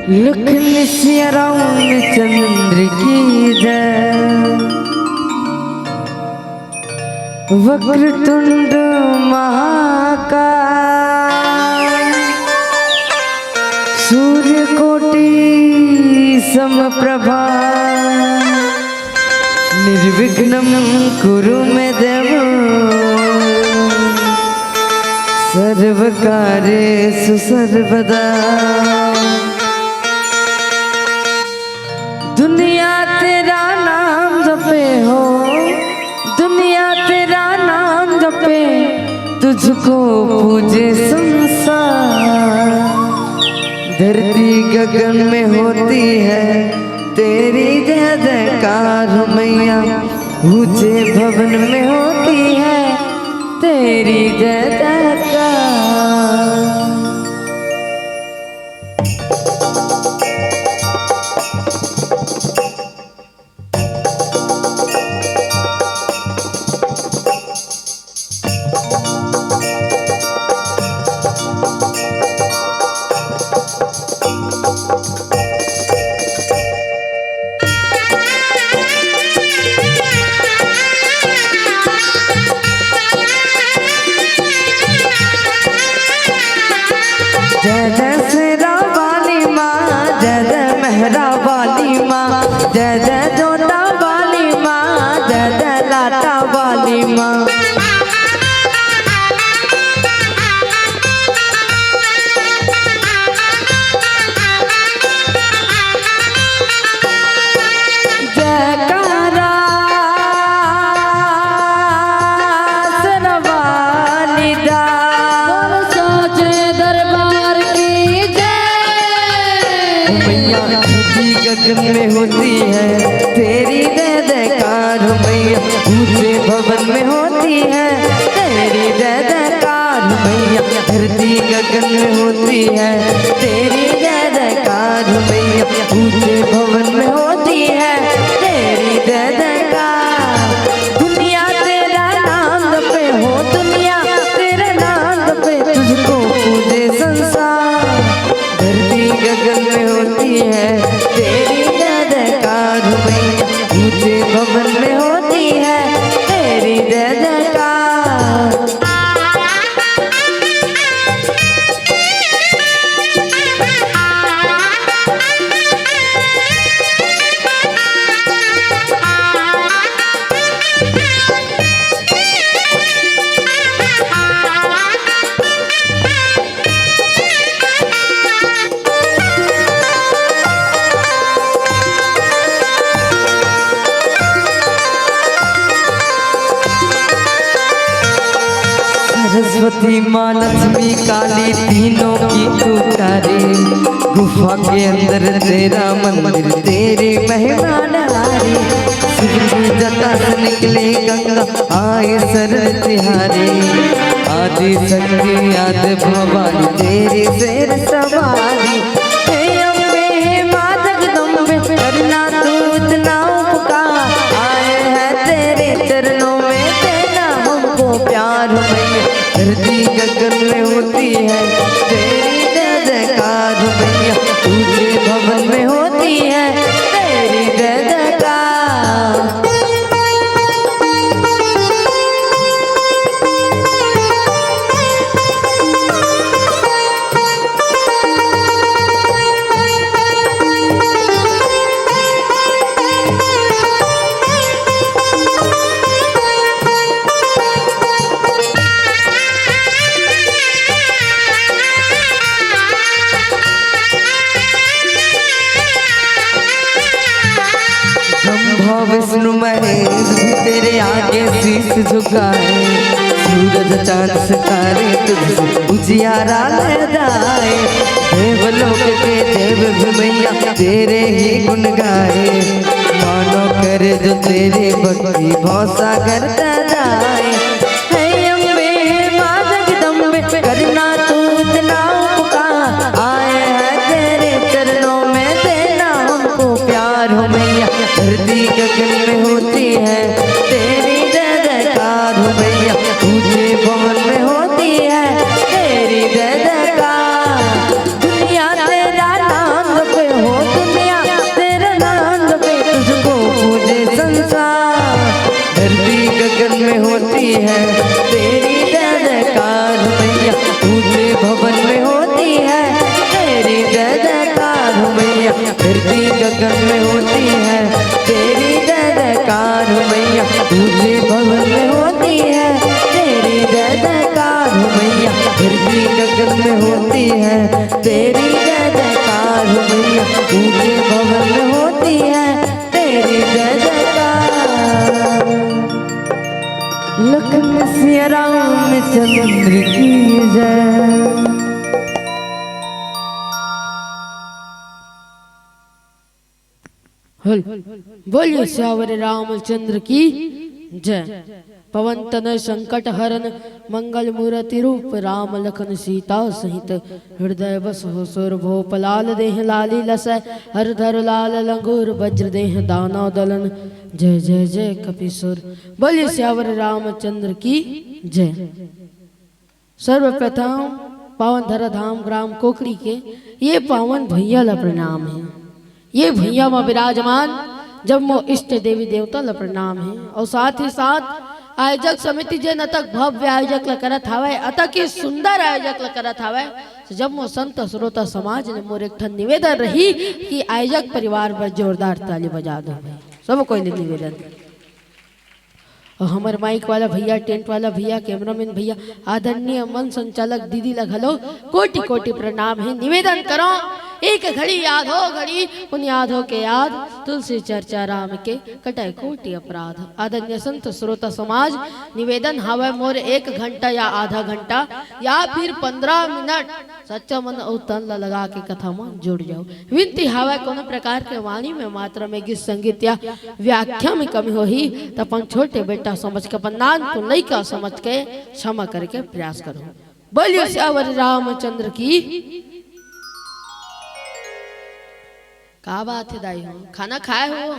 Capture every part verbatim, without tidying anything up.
लखन सिया रामचंद्र की जय। वक्रतुंड महाकाय, सूर्यकोटि समप्रभा, निर्विघ्नं कुरु मे देव, सर्वकार्येषु सर्वदा। दुनिया तेरा नाम जपे हो, दुनिया तेरा नाम जपे, तुझको पूजे संसार। धरती गगन में होती है तेरी जय जयकार हो मैया, ऊंचे भवन में होती है तेरी जय जयकार। जय जय शेरा वाली माँ, जय जय मेहरा वाली माँ, जय जय जोता वाली माँ, जय जय लाटा वाली माँ। जयकारा शेरा वाली दा। बोलो साचे दरबार की जय। मैया धरती गगन में होती है तेरी जय जयकार हो मैया, ऊंचे भवन में होती है तेरी जय जयकार हो मैया। धरती गगन होती है तेरी जय जयकार हो मैया, ऊंचे भवन में होती है तेरी जय जयकार। दुनिया तेरा नाम जपे हो, दुनिया तेरे नाम जपे, तुझको पूजे संसार। धरती गगन में होती है तेरी जय जयकार हो मैया, ऊंचे भवन में होती है तेरी जय जयकार। सरस्वती माँ लक्ष्मी काली तीनों की तू प्यारी, गुफा के अंदर तेरा मंदिर, तेरी महिमा न्यारी। शिव की जटा से निकले गंगा, आए शरण तिहारी। आदि शक्ति आदि भवानी, तेरी शेर सवारी। हे अम्बे, हे माँ जगदम्बे, करना तू इतना उपकार। आए हैं तेरे चरणों में, देना हमको प्यार हो मैया। धरती गगन में होती है तेरी जय जयकार हो मैया, ऊंचे भवन में होती है तेरी जय जयकार। ब्रह्मा विष्णु महेश भी तेरे आगे शीश झुकाए, सूरज चांद सितारे तुझसे उजियारा लहराए। देवलोक के देव भी मैया तेरे ही गुण गाए, मानो करे जो तेरी भक्ति भवसागर तराए। हे अम्बे, हे माँ जगदम्बे, करना तू इतना उपकार। आए हैं तेरे चरणों में, देना हमको प्यार हो मैया। धरती गगन में होती है तेरी जय जयकार हो मैया, ऊंचे भवन में होती है तेरी जय जयकार। दुनिया तेरा नाम जपे हो, दुनिया तेरा नाम जपे, तुझको पूजे संसार। धरती गगन में होती है तेरी जय जयकार मैया, ऊंचे भवन में होती है तेरी जय जयकार मैया। धरती गगन में होती है तेरी जय जयकार मैया, ऊंचे भवन में होती है तेरी जय जयकार मैया। धरती गगन में होती है तेरी जय जयकार मैया, ऊंचे भवन में होती है तेरी जय जयकार। लखन सिया रामचंद्र की जय। हल। बोलिए सियावर रामचंद्र की जय। पवन तनय संकट हरन मंगल मूरति रूप, राम लखन सीता सहित हृदय बस हो। सुर भूप लाल देह लाली लसै, हर धर लाल लंगूर वज्र देह दानव दलन। जय जय जय कपीसुर। बोलिए सियावर रामचंद्र की जय। सर्वप्रथम पावन धरा धाम ग्राम कोकड़ी के ये पावन भुइयां ला प्रणाम हे। ये भुइयां म विराजमान जम्मो इष्ट देवी देवता ला प्रणाम हे। अउ साथ ही साथ आयोजक समिति जेन अतक भव्य आयोजक ला करत हावय, अतक ही सुंदर आयोजक ला करत हावय, तो जम्मो संत श्रोता समाज ले मोर एक ठन निवेदन रही कि आयोजक परिवार बर जोरदार ताली बजा दो भाई। सब कोई ले निवेदन। अउ हमर माइक वाला भैया, टेंट वाला भैया, कैमरामैन भैया, आदरणीय मंच संचालक दीदी ला घलो कोटि कोटि प्रणाम हे। निवेदन करो, एक घड़ी या दो घड़ी पुण्याधो के याद, तुलसी चर्चा राम के कटै कोटि अपराध। आदरणीय संत श्रोता समाज, निवेदन हावय मोर एक घंटा या आधा घंटा या फिर पंद्रह मिनट सच्चा मन अउ तन ला लगा के कथा म जुड़ जाओ। विनती हावय कोनो प्रकार के वाणी में, मात्रा में, गीत संगीत या व्याख्या में कमी होही त अपन छोटे बेटा समझ के, अपन नानकुन लइका समझ के क्षमा करे के प्रयास करो। बोलिए सियावर रामचंद्र की। का बात हे दाई हो, खाना खाए हो?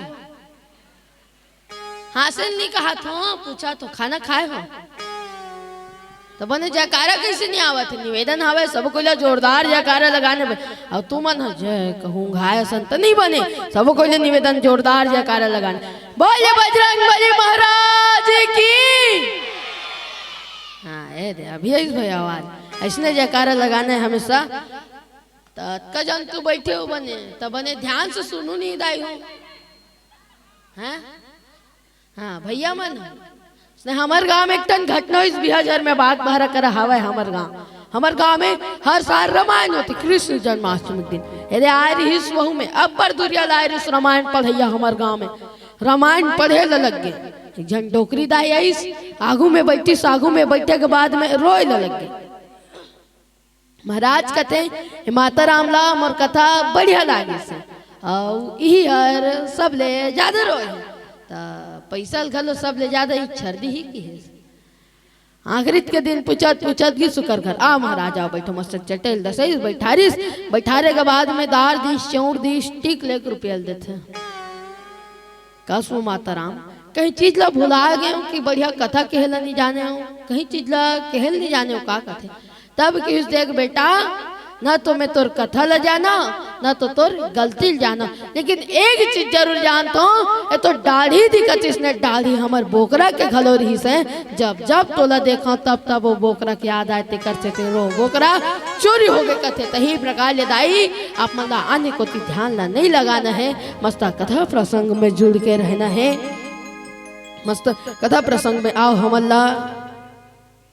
हाँसे ल नइ कहत हो, पूछत हो, खाना खाए हो? त बने जयकारा कइसे नइ आवत हे? निवेदन हवय, सब कोई ला जोरदार जयकारा लगाने बर। अउ तुमन ह जय कहूँ घाय असन त नइ बने, सब कोई ला निवेदन जोरदार जयकारा लगाने। बोलिए बजरंग बली महाराज की। हाँ, ए दे, अभी अइस भई आवाज। अइसने जयकारा लगाने हमेशा। त अतका जन तो बइठे हो बने, त बने ध्यान से सुनव नहीं दाई हो। हैं? हाँ, भइया मन, इसने हमर गांव में एक ठन घटना होइस, बिहाझर में बागबाहरा करा हवय हमर गांव। हमर गांव में हर साल रामायण होथे कृष्ण जन्माष्टमी के दिन। एदे आय रिहिस वहू में, अब्बड़ दुरिहा ले आय रिहिस रामायण पढ़इया हमर गांव में। रामायण पढ़े ल लग गे। एक झन डोकरी दाई आइस, आगू में बइठिस, आगू में बइठे के बाद में रोय ल लग गे। महाराज कथे, "ए माता राम ला मोर कथा बढ़िया लागिस हे, अउ इही हर सबले जादा रोय हे।" त पइसा ल घलो सबले जादा इही छर दिही किहिस। आखिरी के दिन पूछत पूछत गिस ओकर घर, "आ महाराज, आ बइठो।" मस्त चटेल दसइस, बइठारिस। बइठारे के बाद में दार दिस, चउर दिस, टिक ले एक रुपया ल देथे। कस वो माता राम, कहीं चीज ला भुला गे हो कि बढ़िया कथा कहे ला नइ जाने हो, कहीं चीज ला कहे ला नइ जाने हो, का कथे? तब किहिस, "देख बेटा, न तो मैं तोर कथा ला जानव, न तो तोर गलती ला जानव, लेकिन एक चीज जरूर जानत हंव, ए तोर दाढ़ी दिखत हे, इसने दाढ़ी हमर बोकरा के घलो रिहिस हे, जब जब तोला देखंव, तब तब वो बोकरा के याद आय, तेकर सेती वो बोकरा चोरी होगे कथे।" तही प्रकार ले दाई, आप मन ला आने कोती ध्यान ला नइ लगाना हे, मस्त कथा प्रसंग में जुड़ के रहना हे। मस्त कथा प्रसंग में आव, हमन ला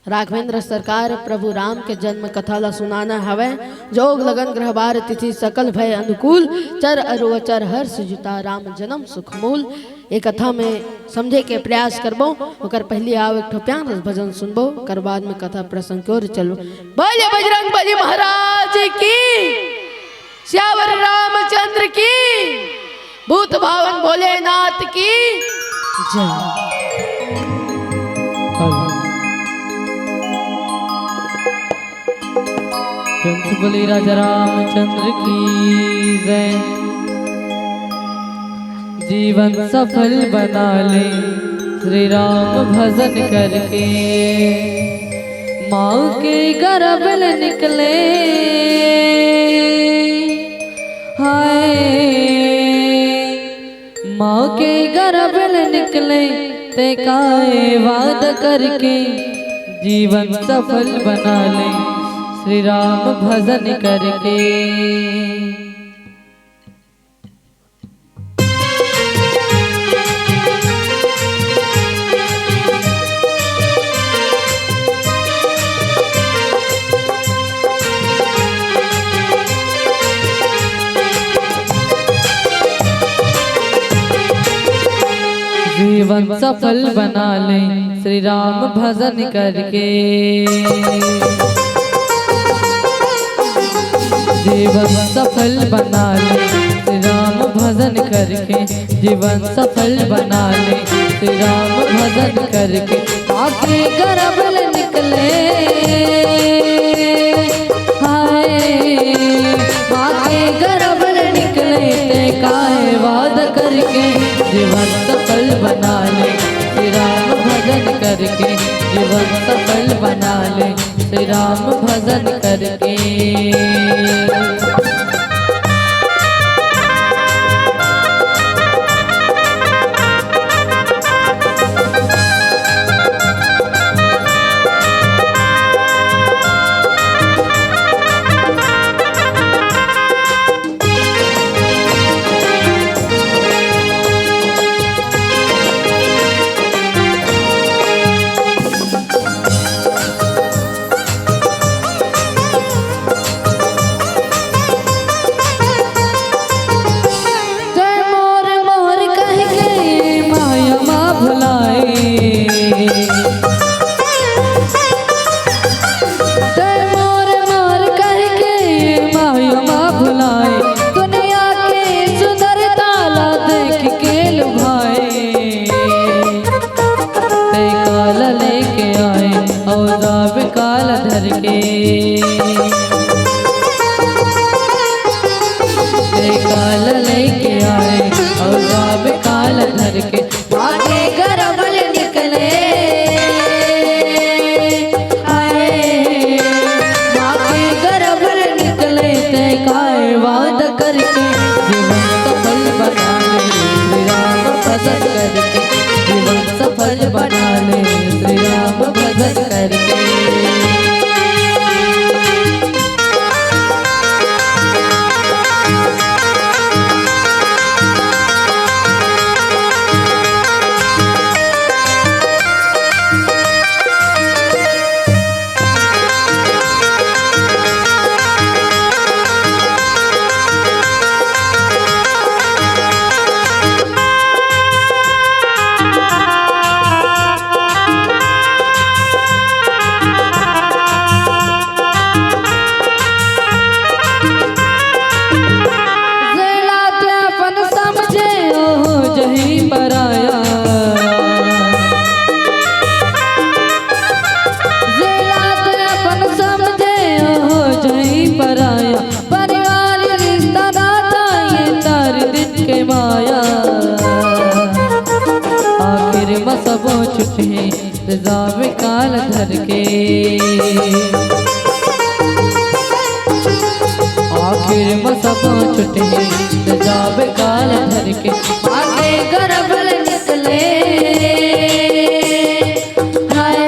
राघवेंद्र सरकार प्रभु राम के जन्म कथा ला सुनाना हवय। जोग लगन ग्रह बार तिथि सकल भय अनुकूल, चर अरु अचर हर्ष जुटा राम जन्म सुख मूल। ए कथा में समझे के प्रयास करबो, ओकर पहिली आव एक ठो प्यार रस भजन सुनबो, ओकर बाद में कथा प्रसंग के ओर चलबो। बोलिए बजरंग बली महाराज की, सियावर रामचंद्र की, भूत भावन भोलेनाथ की जय। कंस बलि राजा रामचंद्र की जय। जीवन सफल बना ले श्री राम भजन करके, माँ के गर्भ ले निकले हाय, माँ के गर्भ ले निकले ते काय वाद करके, जीवन सफल बना ले श्री राम भजन करके। जीवन सफल बना ले श्री राम भजन करके। जीवन सफल बना ले श्री राम भजन करके। जीवन सफल बना ले श्री राम भजन करके। आके गर्भ ले निकले हाय, माँ के गर्भ ले निकले ते काय वाद करके। जीवन सफल बना ले श्री राम भजन करके। जीवन सफल बना ले श्री राम भजन करके। काल लेके आए और राम काल धर के माँ के गर्भ ले निकले। आए, माँ के गर्भ ले निकले, तय काय वाद करके जीवन सफल बना ले श्री राम भजन करके, जीवन सफल बना ले श्री राम भजन करके। जेला ते अपन समझे, ओहो जही पराया। जेला ते अपन समझे, ओहो जही पराया। परिवार, रिश्ता, नाता, ये तार दिन के माया। आखिर में सबो छुट्टी जावे काल धर के। आखिर में सबो छुट्टी जावे काल धर के। आगे गर्भ ले निकले। हाय,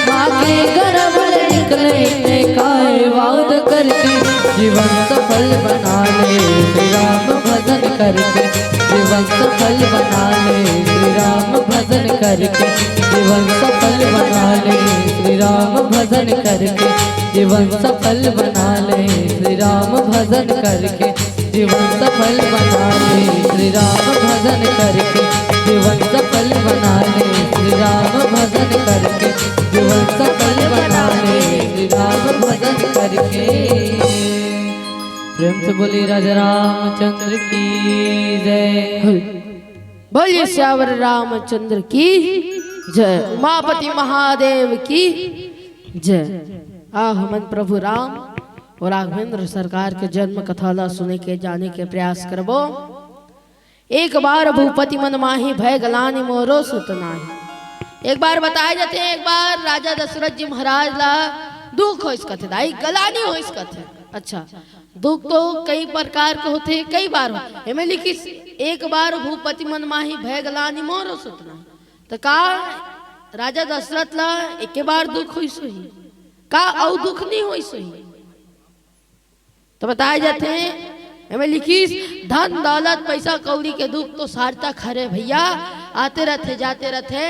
माँ के गर्भ ले निकले, ते काय वाद करके जीवन सफल बना ले श्री राम भजन करके, जीवन सफल बना ले श्री राम भजन करके, जीवन सफल बना ले श्री राम भजन करके, जीवन सफल बना ले श्री राम भजन करके। जीवन सफल बना ले श्री राम भजन करके, जीवन सफल बना ले श्री राम भजन करके, जीवन सफल बना ले श्री राम भजन करके। प्रेम से बोलिए राजा रामचंद्र की जय। बोलिए सियावर रामचंद्र की जय, उमापति महादेव की जय। आ हमन प्रभु राम और राघवेंद्र सरकार के जन्म कथा ला सुने के, जाने के प्रयास करबो। एक बार भूपति मन माही, भय गलानी मोरो सुत नाही। एक बार बताए जाथे, एक बार राजा दशरथ जी महाराज ला दुख होइस कथे, दाई गलानी होइस कथे। अच्छा, दुख तो कई प्रकार के होथे, कई बार होथे। एमे लिखिस, एक बार भूपति मन माही, भय गलानी मोरो सुत नाही। त का राजा दशरथ ला एके बार दुख होइस होही? का अउ दुख नहीं होइस होही? तो बताए जाथे, एमे लिखिस, धन दौलत पैसा कौड़ी के दुख तो सार्थक हरे भैया, आते रथे, जाते रथे,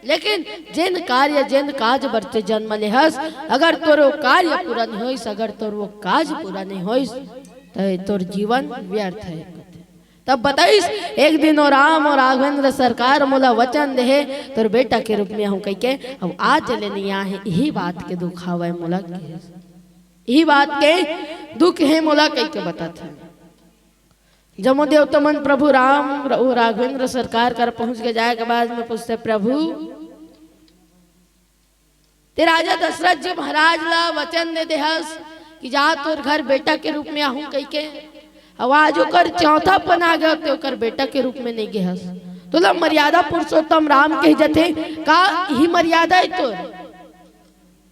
लेकिन जेन कार्य, जेन काज बर ते जन्म लेहस, अगर तोर वो कार्य पूरा नहीं होइस, अगर तोर वो काज पूरा नहीं होइस, तो तोर जीवन व्यर्थ है। तब बताइस, एक दिन ओ राम और राघवेंद्र सरकार मोला वचन देहे, तोर बेटा के रूप में आहूं कहिके, अब आज ले नहीं आहे, यही बात के दुख हावय मोला, यही बात के दुख हे मोला कहिके बतात हे। जम्मो देवता मन प्रभु राम र-, राघवेंद्र सरकार कर पहुंच के जाए के बाद में पूछते, प्रभु, ते राजा दशरथ जी महाराज ला वचन दे देहस कि जा तोर घर बेटा के रूप में आहूं कहिके, अउ आज ओकर चौथापन आ गयो, ते ओकर बेटा के रूप में नहीं गेहस। तोला मर्यादा पुरुषोत्तम राम कह जथे, का यही मर्यादा है तोर?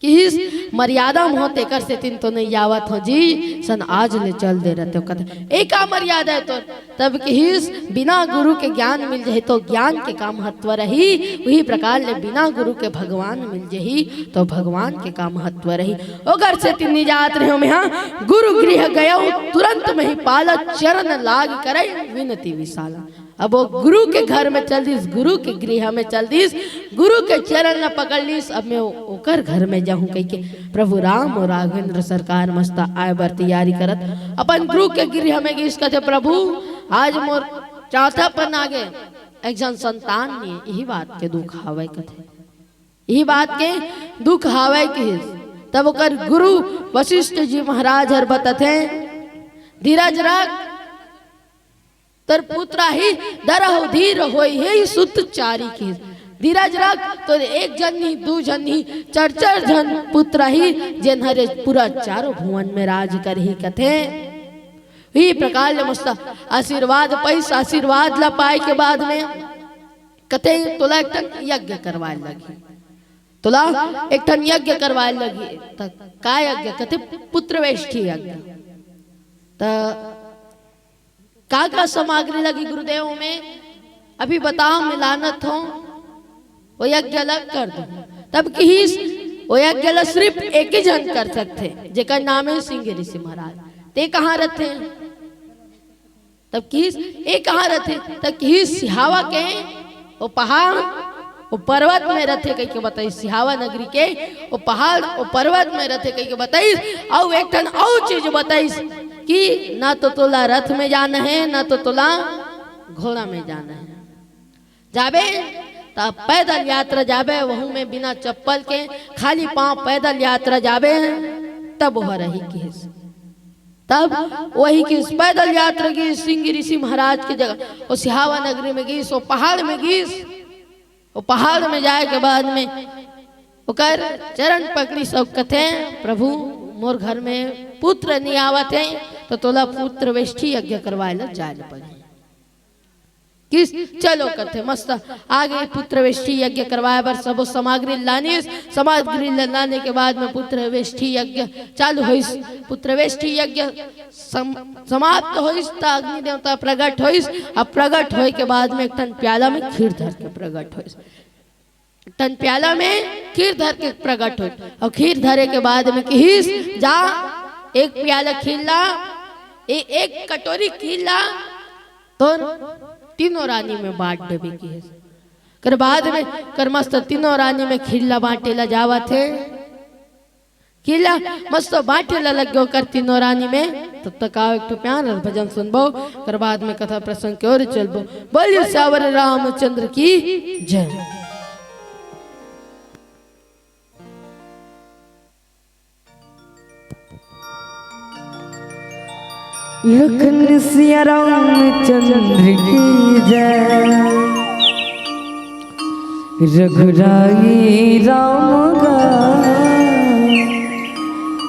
किहिस, मर्यादा म हो तेकर सेतिन तो नहीं आवत हो जी, सन आज ले चल दे रहते हो। कथे, ए का मर्यादा है तोर? तब किहिस, बिना गुरु के ज्ञान मिल जाही तो ज्ञान के का महत्व रही, उही प्रकार ले बिना गुरु के भगवान मिल जाही तो भगवान के का महत्व रही। ओकर सेतिन नहीं जात रहे हो मेहा, गुरु गृह गयो तुरंत में ही पाला, चरण लाग करे विनती विशाला। अब वो गुरु के घर में चल दिस, गुरु के गृह में चल दिस, गुरु के चरण ला पकड़ लिस। अब मैं ओकर घर में जाहूं कहिके प्रभु राम और राघवेंद्र सरकार मस्त आए बर तैयारी करत अपन गुरु के गृह में गिस। कथे, प्रभु, आज मोर चौथापन आगे, एक झन संतान नहीं, यही बात के दुख हावय कथे। यही बात के दुख हावय किहिस। तब ओकर गुरु वशिष्ठ जी महाराज हर बतथे, धीरज रख, तोर पुत्र ही दरहु धीर होई हे सुत चारी किहिस। धीरज रख, तोर एक झन नहीं, दू झन नहीं, चार चार झन पुत्र ही, जेन हरे पूरा चारों भुवन में राज करही कथे। ही प्रकार ले मस्त आशीर्वाद पाइस। आशीर्वाद ला पाए के बाद में कथे, "तोला एक ठन यज्ञ करवाए लगही, तोला एक ठन यज्ञ करवाए लगही।" त का यज्ञ? कथे, "पुत्रवेष्ठी यज्ञ।" त का का सामग्री लगही गुरुदेव में? अभी बताओ, मैं लानत हूँ, वो यज्ञ अलग कर दो। तब किहिस, वो यज्ञ ला सिर्फ एक ही झन कर सकथे, जेकर नाम है सिंह ऋषि महाराज। ते कहाँ रथे? तब किहिस, "ए कहाँ रथे?" तब किहिस, "सिहावा के वो पहाड़, वो पर्वत में रथे," कहिके बताइस। सिहावा नगरी के वो पहाड़, वो पर्वत में रथे, कहिके बताइस। अउ एक ठन अउ चीज बताइस कि ना तो तोला रथ में जाना है, ना तो तोला घोड़ा में जाना है। जाबे त पैदल यात्रा जाबे, वहू में बिना चप्पल के, खाली पांव पैदल यात्रा जाबे, तब वह रही किहिस। तब वही किहिस, पैदल यात्रा गिस सिंह ऋषि महाराज के जगह, वो सिहावा नगरी में गिस, वो पहाड़ में गिस। वो पहाड़ में जाए के बाद में ओकर चरण पकड़िस अउ कथे, "प्रभु, मोर घर में पुत्र नहीं आवत है, तो तोला पुत्रवेष्ठी यज्ञ करवाए ला जाए ला पड़ही।" किहिस, "चलो," कथे, मस्त आगे पुत्रवेष्ठी यज्ञ करवाए बर सबो सामग्री लानिस। सामग्री ल-, लाने के बाद में पुत्रवेष्ठी यज्ञ चालू होइस। पुत्रवेष्ठी यज्ञ सम-, समाप्त होइस त अग्नि देवता प्रकट होइस। अब प्रकट होए के बाद में एक ठन प्याला में खीर धर के प्रकट होइस। एक ठन प्याला में खीर धर के प्रकट होइस। अउ खीर धरे के बाद में किहिस, "जा, एक प्याला खीर ला, ए-, एक कटोरी खीर ला, तोर तीनों रानी में बांट देबे," किहिस। कर बाद में कर मस्त तीनों रानी में खीर ला बांटे ला जावत हे। खीर ला मस्त बांटे ला लग गयो कर तीनों रानी में। तब तक आओ एक ठो प्यार और भजन सुनबो, कर बाद में कथा प्रसंग के ओर चलबो। बोलिए सावर रामचंद्र की जय। लखन सिया रामचंद्र की जय। रघुराई राम गा,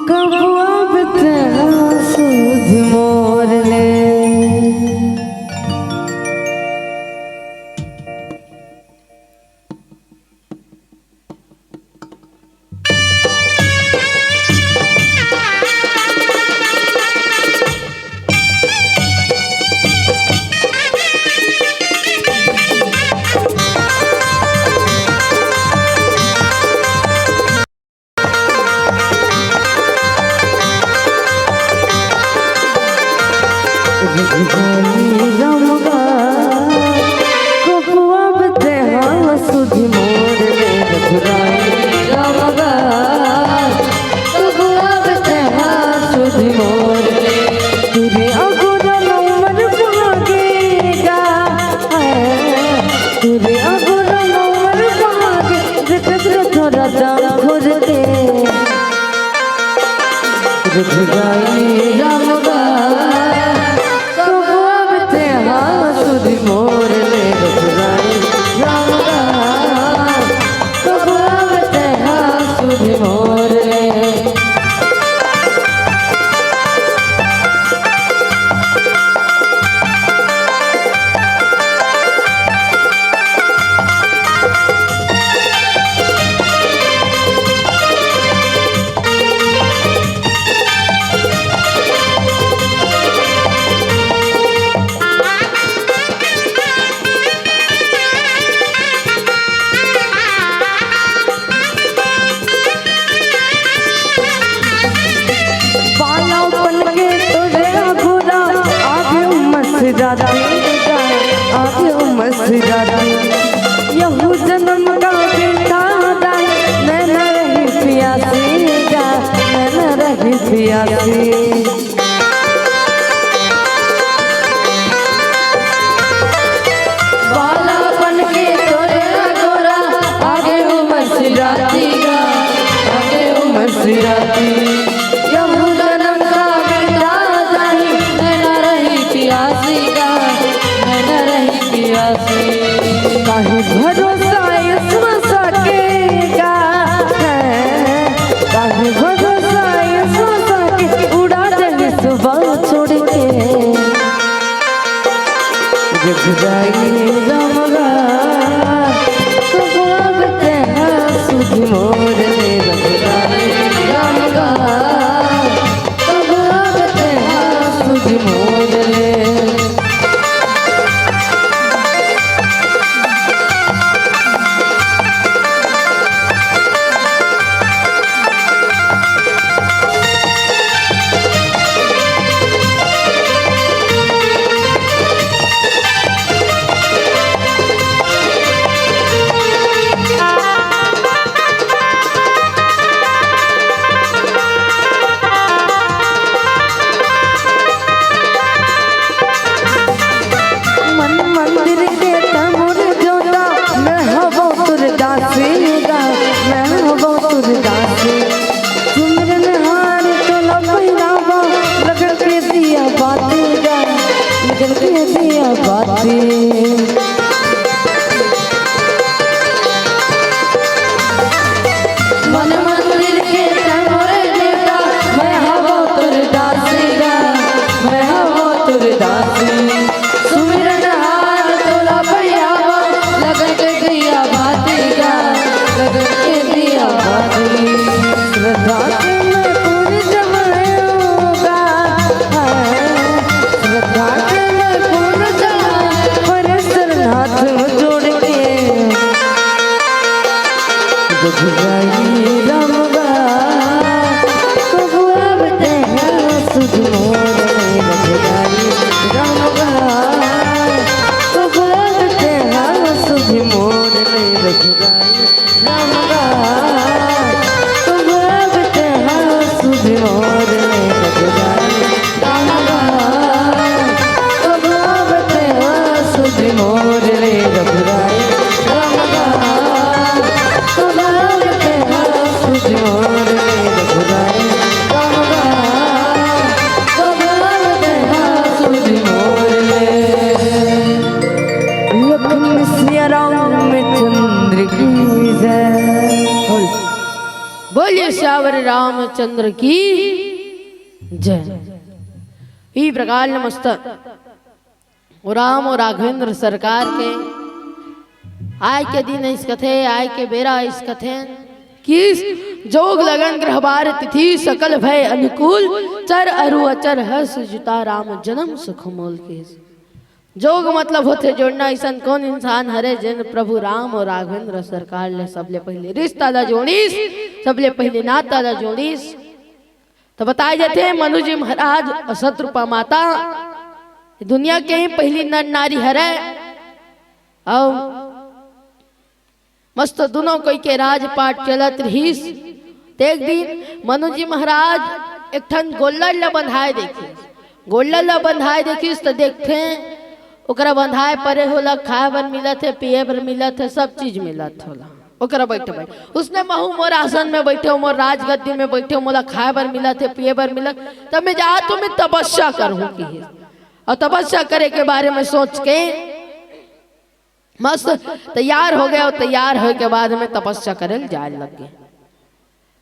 कब अब तैं सुध मोर ले। रघुराई राम गा, कब आबे तेहा सुधि मोर ले। रघुराई राम गा, कब आबे तेहा सुधि मोर ले। मन मंदिर के तमुर जोता, मैं हवो तोर दासी गा, मैं हवो तोर दासी। सुमिरन हार तोला पहिरावा, लगन के दिया बाती गा, लगन के दिया बाती। मन मंदिर के तंगोरे देवता, मैं हवो तोर दासी गा, मैं हवो तोर दासी। सुमिरन हार तोला पहिरावा, लगन के दिया बाती गा, लगन के दिया बाती। श्रद्धा के मैं पूरी जमाऊंगा, श्रद्धा के मैं पूरी जमाऊंगा, पर सरनाथ में जोड़ के। रघुराई राम गा, कब आबे तेहा सुधि मोर ले। रघुराई राम गा, कब आबे तेहा सुधि मोर ले। रघुराई राम गा, कब आबे तेहा सुधि मोर ले। रघुराई राम गा, कब आबे तेहा सुधि मोर ले। रघुराई राम गा, कब आबे तेहा सुधि मोर ले। रघुराई राम गा, कब आबे तेहा सुधि मोर ले। लखन सिया रामचंद्र की जय। बोलिए सियावर रामचंद्र की जय। ई प्रकार नमस्ते। ओ राम ओ राघवेंद्र सरकार के आय के दिन अइस कथे, आय के बेरा अइस कथे कि जोग लगन ग्रह बार तिथि सकल भय अनुकूल, चर अरु अचर हर्ष जुता राम जन्म सुख मोल के। जोग मतलब होथे जोड़ना। अइसन कौन इंसान हरे जेन प्रभु राम और राघवेंद्र सरकार ले सबले पहले रिश्ता ला जोड़िस, सबले पहले नाता ला जोड़िस? तो बताए जाथे मनु जी महाराज और सतरूपा माता दुनिया के ही पहली नर नारी हरे। और मस्त दुनों कोई के राजपाट चलत रहिस। ते एक दिन मनु जी महाराज एक ठन गोल्लर ला बंधाए देखिस। गोल्लर ला बंधाए देखिस त देखथे ओकरा बंधाए परे होला, खाए बर मिलत हे, पिए बर मिलत हे, सब चीज मिलत होला। ओकरा बैठे बैठे उसने महू मोर आसन में बैठे, मोर राजगद्दी में बैठे, मोला खाए बर मिलत हे, पिए बर मिलत, तब मैं जात हूँ, मैं तपस्या करहूँ किहिस। और तपस्या करे के बारे में सोच के मस्त तैयार हो गए और तैयार होए के बाद में तपस्या करे ल जाए लग गए।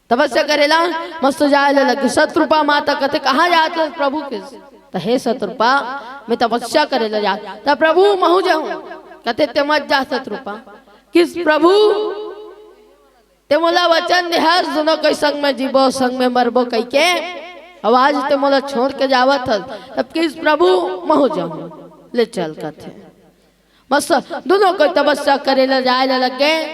तपस्या करेला मस्त जाए ल लग गए। सतरूपा माता कथे, "कहाँ जात हो प्रभु के?" त, "हे सतरूपा, मैं तपस्या करे ल जात।" त, "प्रभु, महू जाऊं।" कथे, "ते मत जा सतरूपा।" किस प्रभु, ते मोला वचन दे हस, दुनों कोई संग में जीबो, संग में मरबो कह के, अब आज ते मोला छोड़ के जावत हस। तब किस प्रभु, महू जाऊं, ले चल कथे। बस दुनों कोई तपस्या करे ला जाए ला लग गए।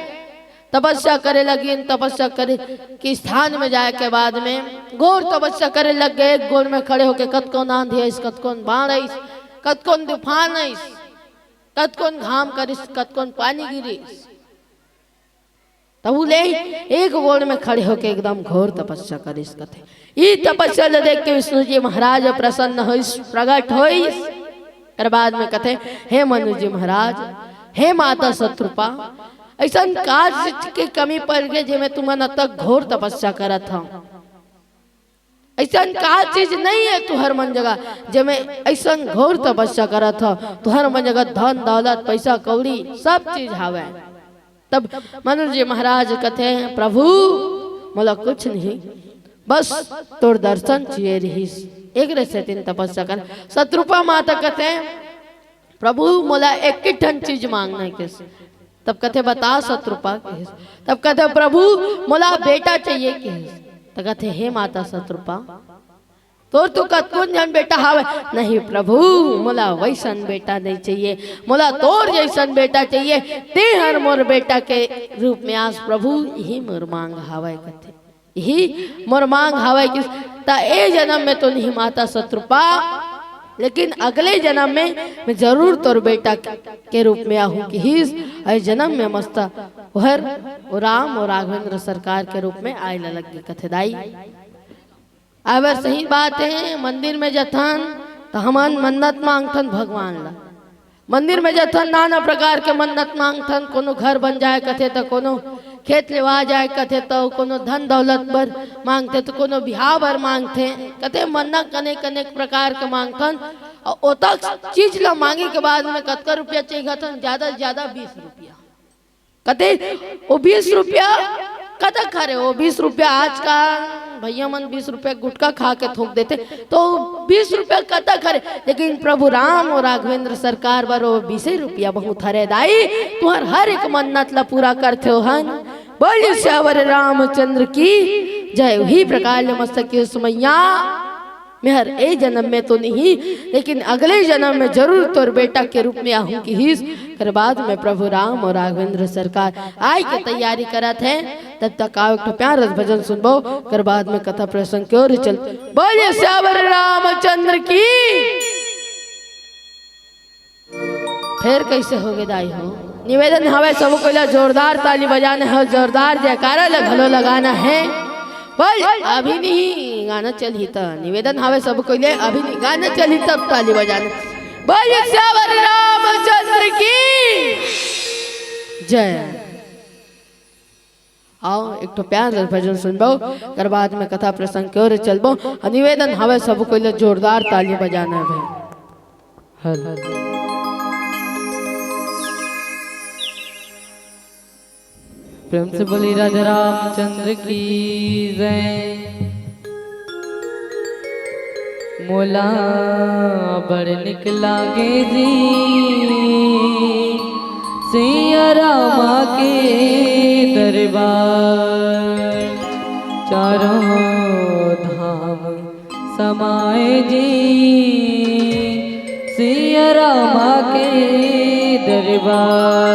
तपस्या करे लगिन, तपस्या करे के स्थान में जाए के बाद में घोर तपस्या करे लग गए। एक गोड़ में खड़े होके कतकोन आंधी आइस, कतकोन बाढ़ आइस, कतकोन तूफान आइस, कतकोन घाम करिस, कतकोन पानी गिरिस। तब वो ले एक गोड़ में खड़े होके एकदम घोर तपस्या करिस कथे। ई तपस्या ल देख के विष्णु जी महाराज प्रसन्न होइस, प्रगट होइस। फिर बाद में कथे, "हे मनु जी महाराज, हे माता सतरूपा, अइसन का चीज के कमी पड़ गए जेमे तुमन अतक घोर तपस्या करत हव?" अइसन का चीज नहीं है तुहर मन जगह, जेमे अइसन घोर तपस्या करत हव? तुहर मन जगह धन दौलत, पैसा कौड़ी, सब चीज हावय। तब मनु जी महाराज कथे, "प्रभु, मोला कुछ नहीं, बस तोर दर्शन चाहिए रहिस, एकरे सेती तपस्या कर।" सतरूपा माता कथे, "प्रभु, मोला एक ही ठन चीज मांगना हे," कहिस। तब कथे, "बता शतरूपा," कहिस। तब कथे, "प्रभु, मोला बेटा चाहिए," कहिस। त कथे, "हे माता शतरूपा, तोर तो कतकोन झन बेटा हावय।" "नहीं प्रभु, मोला वैसन बेटा नहीं चाहिए, मोला तोर जैसन बेटा चाहिए, तेहर मोर बेटा के रूप में आस प्रभु, यही मोर मांग हावय," कथे। "यही मोर मांग हावय," कहिस। "त ए जन्म में तो नहीं माता शतरूपा, लेकिन अगले जन्म में मैं जरूर तोर बेटा के रूप में आहूं," कहिस। अउ ए जन्म में मस्त ओहर ओ राम अउ राघवेंद्र सरकार के रूप में आए ला लग गे, कथे दाई। अबर सही बात हे, मंदिर में जथन त हमन मन्नत मांगथन भगवान ला। मंदिर में जथन, नाना प्रकार के मन्नत मांगथन, कोनो घर बन जाए कथे त कोनो खेत लेवा जाए कथे त कोनो धन दौलत बर मांगथे त कोनो बिहाव बर मांगथे, कथे मन्नत अनेक अनेक प्रकार के मांगथन। अउ ओतक चीज ला मांगे के बाद में कतका रुपया चाहिए कथन? ज्यादा से ज्यादा बीस रुपया। कथे, "ओ बीस रुपया कतक हरे? ओ बीस रुपया आजकल भैया मन बीस रुपया गुटखा खा के थूक देथे, तो बीस रुपया कतक हरे?" लेकिन प्रभु राम अउ राघवेंद्र सरकार बर ओ बीसे रुपया बहुत हरे दाई, तुहर हर एक मन्नत ला पूरा करथे ओहन। बोलिए सियावर रामचंद्र की जय। उही प्रकार ले मस्त के सुमैया मेहर ए जन्म में तो नहीं, लेकिन अगले जन्म में जरूर तोर बेटा के रूप में आहूं किहिस। कर बाद में प्रभु राम अउ राघवेंद्र सरकार आए के तैयारी करत हे। तब तक आओ एक ठो प्यारा भजन सुनबो, कर बाद में कथा प्रसंग के ओर चल। बोलिए सियावर रामचंद्र की। फेर कइसे होगे दाई हो? निवेदन हवय सबो कोई ला जोरदार ताली बजाना हे, जोरदार जयकारा ला घलो लगाना हे। बोल, अभी नहीं गाना चलही त निवेदन हवय सबो कोई ले, अभी नहीं गाना चलही तब ताली बजाना। बोल सियावर रामचंद्र की जय। आओ, एक ठो प्यार भजन सुनबो, कर बाद में कथा प्रसंग के ओर चलबो। अउ निवेदन हवय सबो कोई ला जोरदार ताली बजाना हे भाई। हेलो। प्रेम से बोली राजा रामचंद्र की जय। मोला बड़ निक लागे जी सिया रामा के दरबार, चारों धाम समाए जी सिया रामा के दरबार।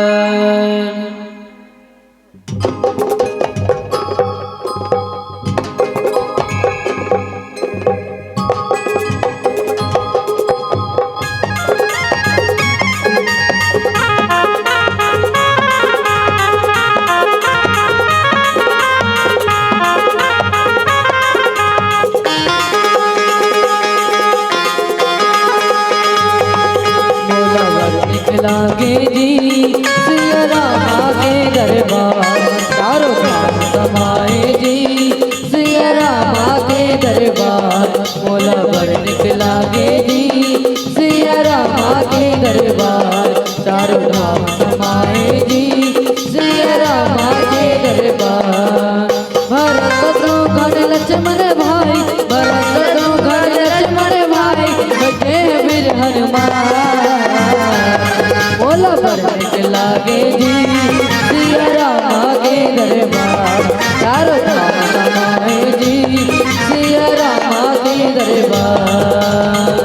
मोला बड़ निक लागे जी सिया रामा के दरबार, चारों धाम समाए जी सिया रामा के दरबार। मोला बड़ निक लागे जी सिया रामा के दरबार, चारों धाम समाए जी सिया रामा के दरबार। भरत शत्रुघ्न लक्ष्मण भाई, भरत शत्रुघ्न लक्ष्मण भाई, बचे वीर हनुमान। मोला बड़ निक लागे जी सिया रामा के दरबार, चारों धाम समाए जी सिया रामा के दरबार।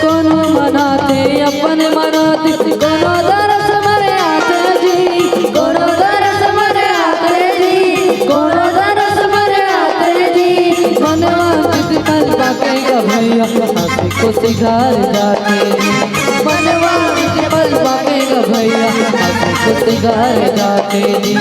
कोनो मनाथे अपन मनाथे, कोनो दरस बर आथे जी, कोनो दरस बर आथे जी, कोनो दरस बर आथे जी। मनवा चित कल बाके ग भैया, हंसी खुशी घर जाके जी। मनवा चित कल बाके ग भैया, हंसी खुशी घर जाके जी।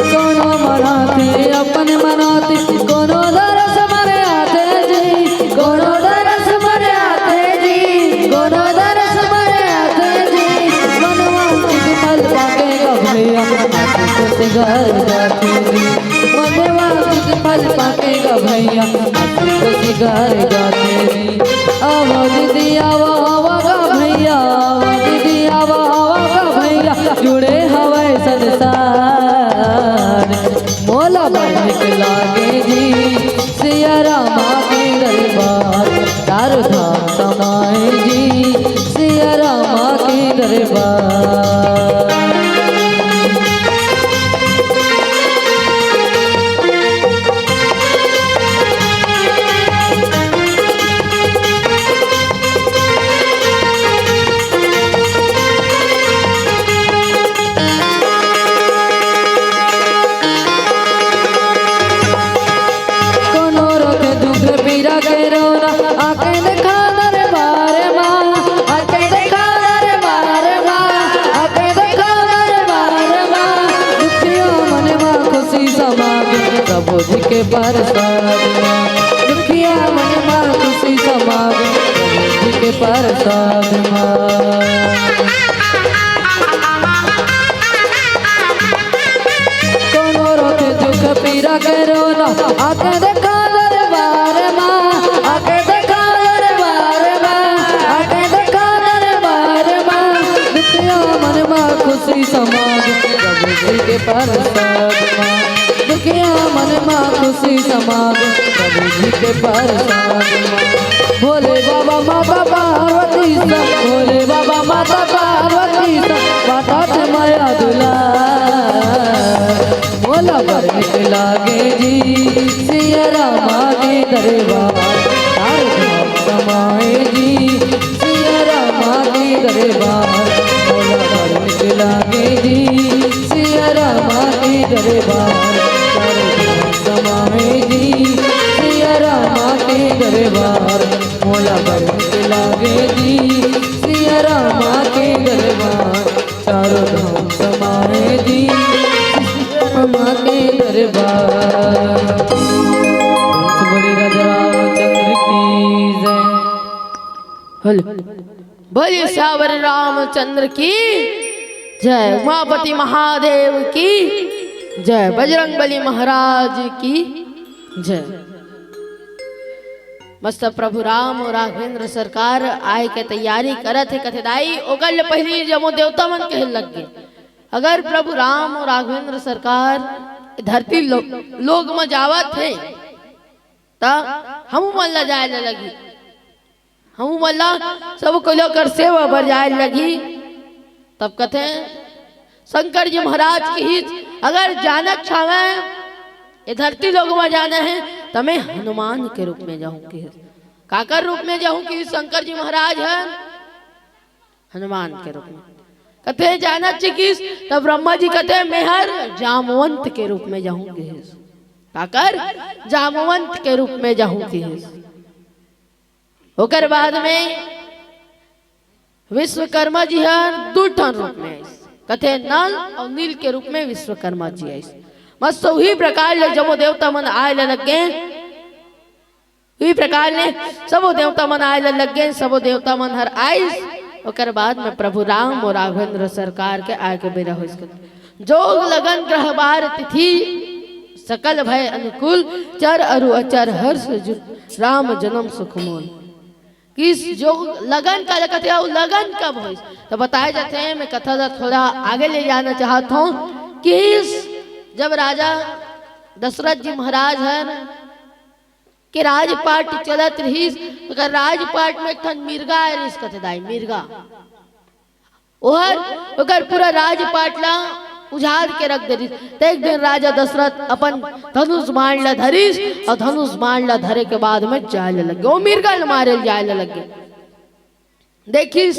कोनो मनाथे अपन मनाथे, कोनो दरस बर आथे जी, कोनो दरस बर आथे जी, भैया, हंसी खुशी गाए गाते जी। आवा दीदी, आवा, आवा गा भैया, आवा दीदी, आवा, आवा गा भैया, जुड़े हवय संसार। मोला बड़ निक लागे जी, सिया रामा के दरबार, चारों धाम समाए जी, सिया रामा के दरबार। कोनो रोग दुख पीरा के रोना, आके देखा दरबार मा, आके देखा दरबार मा, आके देखा दरबार मा। दुखिया मन मा खुशी समागे, प्रभु जी के प्रसाद मा। दुखिया मन मा खुशी समागे, प्रभु जी के प्रसाद मा। कोनो रोग दुख पीरा के रोना, आके देखा दरबार मा, आके देखा दरबार मा, आके देखा दरबार मा। दुखिया मन मा खुशी समागे, प्रभु जी के प्रसाद मा। दुखिया मन मा खुशी समागे, प्रभु जी के प्रसाद मा। भोले बाबा माता पार्वती सा, भोले बाबा माता पार्वती सा, बाटत मया दुलार। मोला बड़ निक लागे जी, सिया रामा के दरबार, चारों धाम समाए जी, सिया रामा के दरबार। मोला बड़ निक लागे जी, सिया रामा के दरबार, चारों धाम समाए जी, सिया रामा के दरबार। मोला बड़ निक लागे जी, सिया रामा के दरबार, चारों धाम समाए जी, सिया रामा के दरबार। बोले राजा रामचंद्र की जय। हेलो। बोलिए सावर रामचंद्र की जय, उमापति महादेव की जय, बजरंग बली महाराज की जय। मस्त प्रभु राम अउ राघवेंद्र सरकार आए के तैयारी करत हे। कथे दाई, ओकर ले पहिली जम्मो देवता मन कहे लग गे, अगर प्रभु राम अउ राघवेंद्र सरकार धरती लो-, लोक म जावत हे, त हमू मन ला जाए ला लगही। हमू मन ला सब कोई ला ओकर सेवा बर जाए लगही। तब कथे शंकर जी महाराज किहिस, अगर जाना चाहवय, ये धरती लोक म जाना हे, त मैं हनुमान के रूप में जाहूं किहिस। काकर रूप में जाहूं किहिस शंकर जी महाराज ह? हनुमान के रूप में। कथे जाना चिकिस, तब ब्रह्मा जी कथे, मैं हर जामवंत के रूप में जाहूं किहिस। काकर? जामवंत के रूप में जाहूं किहिस। ओकर बाद में विश्वकर्मा जी हर दू ठन रूप में आइस। कथे नल अउ नील के रूप में विश्वकर्मा जी आइस। मस्त उही प्रकार ले जम्मो देवता मन आए ले लग गे। उही प्रकार ले सबो देवता मन आए ले लग गे। सबो देवता मन हर आइस। ओकर बाद में प्रभु राम अउ राघवेंद्र सरकार के आए के बेरा होइस। जोग लगन ग्रह बार तिथि सकल भय अनुकूल, चर अरु अचर हर्ष जुत राम जन्म सुख मूल। किस जोग लगन काला कथे अउ लगन कब होइस? त बताए जाथे, मैं कथा ला थोड़ा आगे ले जाना चाहत हूँ। किस जब राजा दशरथ जी महाराज हर के राजपाट चलत रहिस, ओकर राजपाट में एक ठन मिर्गा आए रहिस, कथे दाई, मिर्गा। ओहर ओकर पूरा राजपाट ला उजाड़ के रख दे रहिस। त एक दिन राजा दशरथ अपन धनुष बाण ला धरिस अउ धनुष बाण ला धरे के बाद में जाए ले लग गे, ओ मिर्गा ला मारे ले जाए ले लग गे। देखिस,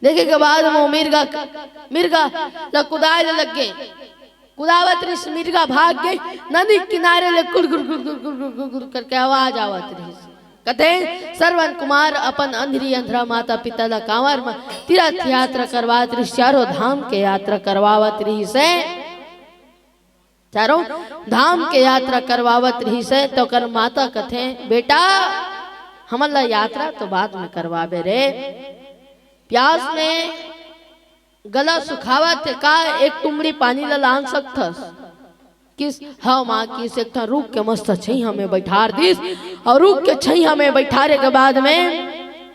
देखे के बाद में ओ मिर्गा, मिर्गा ला कुदाए ले लग गे। कुदावत रहिस, मिर्गा भाग गे, नदी किनारे ले कुड़ गुड़ गुड़ गुड़ गुड़ गुड़ गुड़ गुड़ करके आवाज आवत रहिस। कथे, श्रवण कुमार अपन अंधरी अंधरा माता पिता ला कांवर म तीर्थ यात्रा करवात रहिस, चारों धाम के यात्रा करवावत रहिस हे, चारों धाम के यात्रा करवावत रहिस हे। त ओकर माता कथे, बेटा, हमन ला यात्रा तो बाद में करवाबे रे, प्यास में गला सुखावत हे का, एक टुमड़ी पानी ला लान सकथस? किस, हव माँ, किस एक ठन रूख के मस्त छइहां में बइठार दिस, अउ रूख के छइहां में बइठारे के बाद में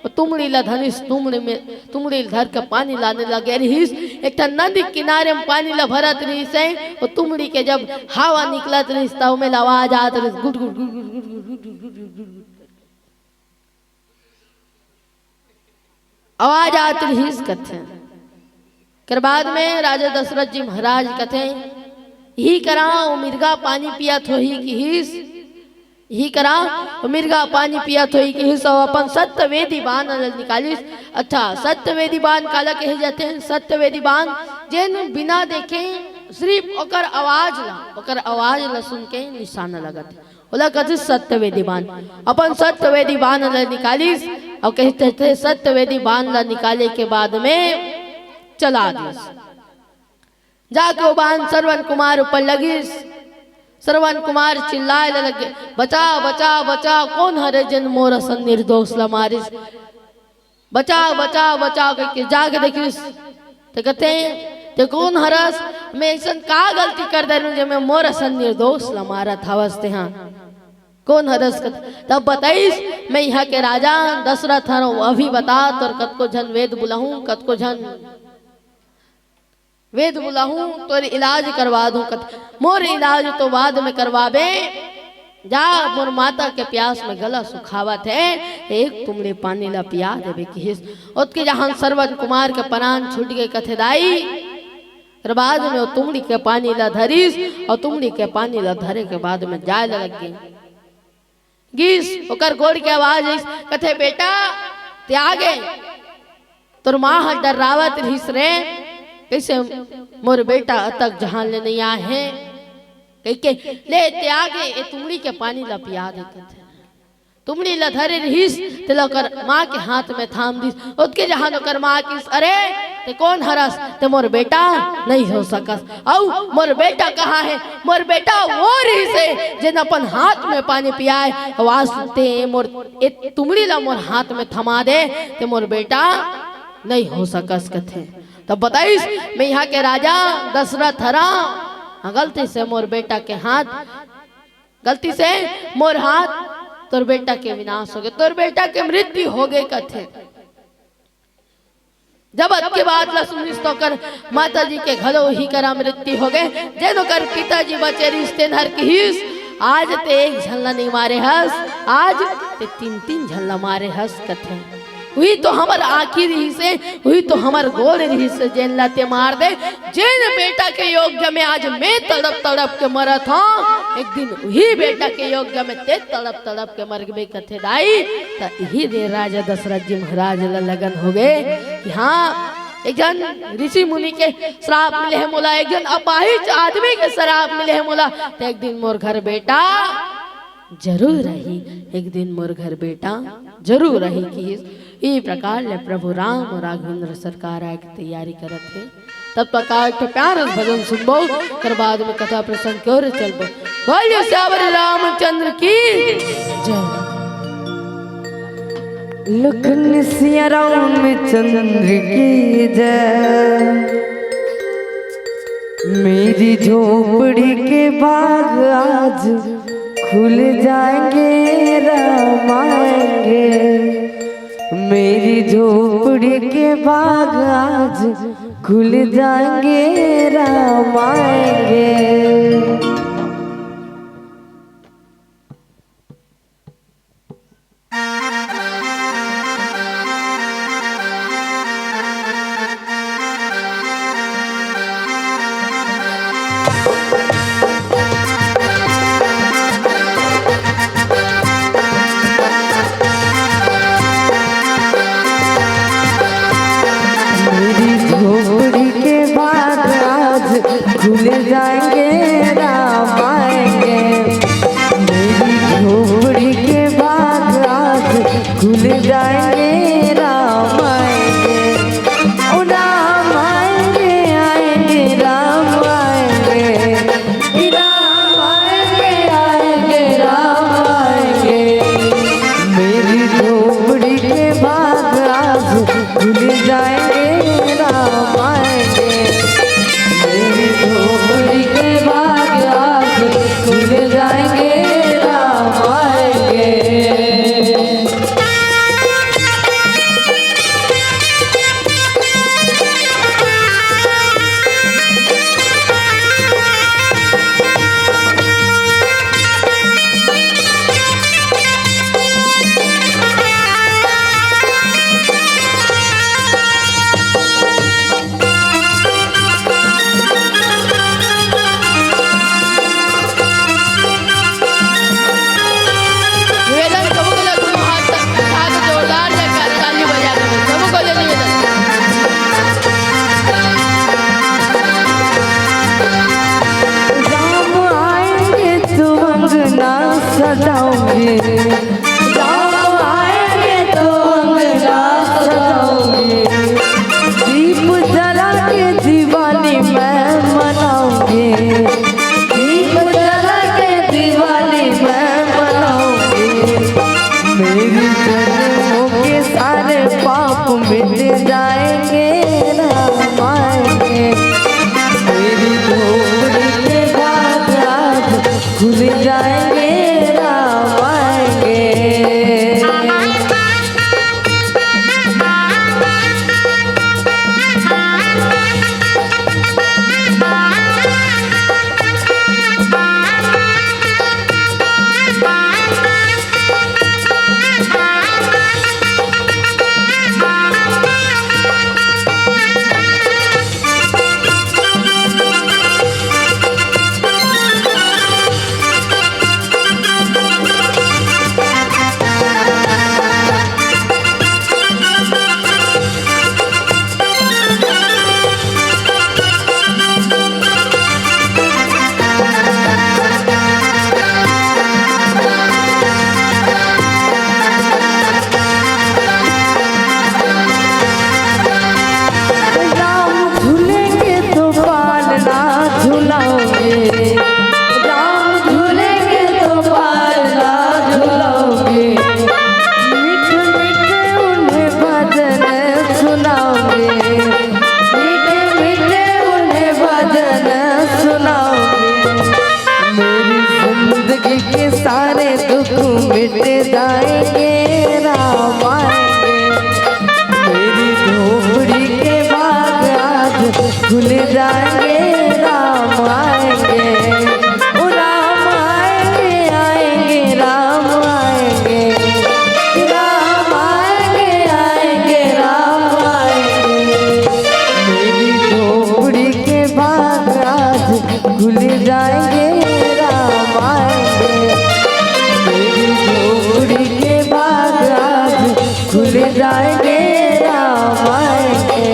ओ तुमड़ी ला धरिस, तुमड़ी में, तुमड़ी ला धर के पानी लाने लगे रिहिस। एक ठन नदी किनारे में पानी ला भरत रिहिस हे, ओ तुमड़ी के जब हवा निकलत रिहिस, त ओमे ला आवाज आत रिहिस, गुट गुट गुट गुट गुट गुट गुट गुट गुट गुट। आवाज आत रिहिस कथे। कर बाद में राजा दशरथ जी महाराज कथे, इही करा ओ मिर्गा पानी पियत होही किहिस, इही करा ओ मिर्गा पानी पियत होही किहिस, अउ अपन सत्यवेदी बान ल निकालिस। अच्छा, सत्यवेदी बान काला कहे जाथे? सत्यवेदी बान जेन बिना देखे सिर्फ ओकर आवाज ला, ओकर आवाज ला सुन के निशाना लगत हे। ओला कथे सत्यवेदी बान। अपन सत्यवेदी बान ल निकालिस अउ कहिथे, सत्यवेदी बान ल निकाले के बाद में चला दिस। जाके ओ बान श्रवण कुमार ऊपर लगिस। श्रवण कुमार चिल्लाए ल लगे, "बचा, बचा, बचा, कोन हरे जेन मोर असन निर्दोष ल मारिस?" बचाव, बचाव, बचाव कहिके जाके देखिस। ते कथे, "ते कोन हरस? मैं अइसन का गलती कर डरेंव, जेमे मोर असन निर्दोष ल मारत हवस तेहा? कोन हरस?" कथे, तब बताइस, "मैं इहां के राजा दशरथ हरंव, अभी बता, तोर कतको झन वेद बुलाहूं, कतको झन वेद बुलाहूं, तोर इलाज करवा दूं।" कथे, "मोर इलाज तो बाद में करवाबे, जा, मोर माता के प्यास में गला सुखावत हे, एक तुमड़ी पानी ला पिया देबे," किहिस। ओतके जहान श्रवण कुमार के परान छूट गे। कथे, "दाई," फेर बाद में ओ तुमड़ी के पानी ला धरिस, अउ तुमड़ी के पानी ला धरे के बाद में जाए ला लग गे। गिस, ओकर गोड़ के आवाज आइस, कथे, "बेटा, ते आ गे? तोर माँ ह डर्रावत रिहिस रे, कइसे मोर बेटा अतक जहान ले नइ आए हे?" कहिके, "ले, ते आ गे, ए तुमड़ी के पानी ला पिया दे," कथे। तुमड़ी ला धरे रिहिस, तेला ओकर माँ के हाथ में थाम दिस। ओतके जहान ओकर माँ किस, "अरे, ते कोन हरस? ते मोर बेटा नइ हो सकस।" अउ मोर बेटा कहाँ हे? मोर बेटा ओ रिहिस हे, जेन अपन हाथ में पानी पियाए। अउ आज ते मोर, ए तुमड़ी ला मोर हाथ में थमा दे, ते मोर बेटा नइ हो सकस कथे। तब बताइस, "मैं इहां के राजा दशरथ हरंव, हाँ, गलती से मोर बेटा के हाथ, गलती से मोर हाथ, तोर बेटा के विनाश होगे, तोर बेटा के मृत्यु होगे," कथे। जब अतके बात ला सुनिस त ओकर माता जी के घलो उही करा मृत्यु होगे। जेन ओकर पिताजी बचे रिहिस तेन हर किहिस, "आज ते एक झन ला नइ मारे हस, आज ते तीन तीन झन ला मारे हस," कथे। "उही तो हमर आँखी रिहिस हे, उही तो हमर गोड़ रिहिस हे, जेन ला ते मार दे, जेन बेटा के योग्य में आज मैं तड़प तड़प के मरत हंव, एक दिन उही बेटा के योग्य में ते तड़प तड़प के मरबे," कथे दाई। त इही दे राजा दशरथ जी महाराज ला लगन होगे कि हाँ, एक झन ऋषि मुनि के श्राप मिले हे मोला, एक झन अपाहिज आदमी के श्राप मिले हे मोला, त एक दिन मोर घर बेटा जरूर आही, एक दिन मोर घर बेटा जरूर आही किहिस। ई प्रकार ले प्रभु राम अउ राघवेंद्र सरकार आए के तैयारी करत हे। तब तक एक ठो प्यारा भजन सुनबो, ओकर बाद में कथा प्रसंग के ओर चलबो। बोलिए सियावर रामचंद्र की जय। लखन सिया रामचंद्र की जय। मेरी झोपड़ी के बाग आज खुल जाएंगे, राम आएंगे। मेरी झोपड़ी के बाग आज खुल जाएंगे, राम आएंगे। मेरी झोपड़ी के बाग आज खुल जाएंगे, राम राम आएंगे तो अंगना सजाऊंगी, दीप जला के दिवाली मैं मनाऊंगी, दीप जला के दिवाली मैं मनाऊंगी। मेरी जन्मों के सारे पाप मिट जाएंगे, राम आएंगे। मेरी झोपड़ी के बाग आज खुल जाएंगे, राम आएंगे। राम झूलेंगे तो पालना झुलाओगे, राम झूलेंगे तो पालना झुलाओगे। मीठे मीठे उन्हें भजन सुनाओगे, मीठे मीठे उन्हें भजन सुनाओगे। मेरी जिंदगी के सारे दुख मिट जाएंगे, राम आएंगे। मेरी झोपड़ी के बाग आज खुल जाएंगे, राम आएंगे। ओ राम आएंगे, आएंगे, राम आएंगे। राम आएंगे, आएंगे, राम आएंगे। मेरी झोपड़ी के बाग आज खुल जाएंगे, राम आएंगे। मेरी झोपड़ी के बाग आज खुल जाएंगे, राम आएंगे।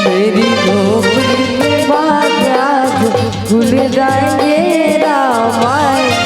मेरी झोपड़ी के बाग आज खुल जाएंगे, राम आएंगे।